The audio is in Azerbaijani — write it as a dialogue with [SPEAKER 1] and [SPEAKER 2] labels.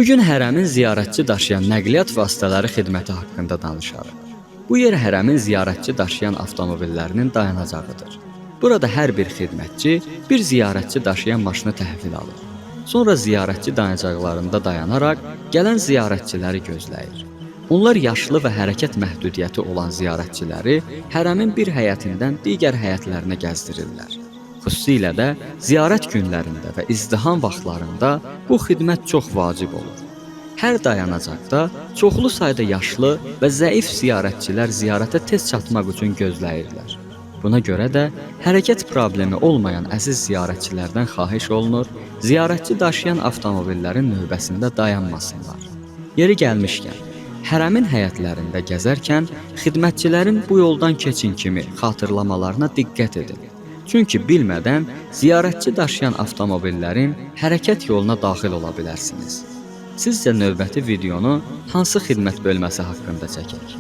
[SPEAKER 1] Bu gün hərəmin ziyarətçi daşıyan nəqliyyat vasitələri xidməti haqqında danışarıq. Bu yer hərəmin ziyarətçi daşıyan avtomobillərinin dayanacağıdır. Burada hər bir xidmətçi bir ziyarətçi daşıyan maşını təhvil alır. Sonra ziyarətçi dayanacaqlarında dayanaraq gələn ziyarətçiləri gözləyir. Onlar yaşlı və hərəkət məhdudiyyəti olan ziyarətçiləri hərəmin bir həyətindən digər həyətlərinə gəzdirirlər. Xüsusilə də ziyarət günlərində və izdiham vaxtlarında bu xidmət çox vacib olur. Hər dayanacaqda çoxlu sayda yaşlı və zəif ziyarətçilər ziyarətə tez çatmaq üçün gözləyirlər. Buna görə də hərəkət problemi olmayan əziz ziyarətçilərdən xahiş olunur, ziyarətçi daşıyan avtomobillərin növbəsində dayanmasınlar. Yeri gəlmişkən, hərəmin həyətlərində gəzərkən xidmətçilərin bu yoldan keçin kimi xatırlamalarına diqqət edin. Çünki bilmədən ziyarətçi daşıyan avtomobillərin hərəkət yoluna daxil ola bilərsiniz. Sizcə növbəti videonu hansı xidmət bölməsi haqqında çəkək?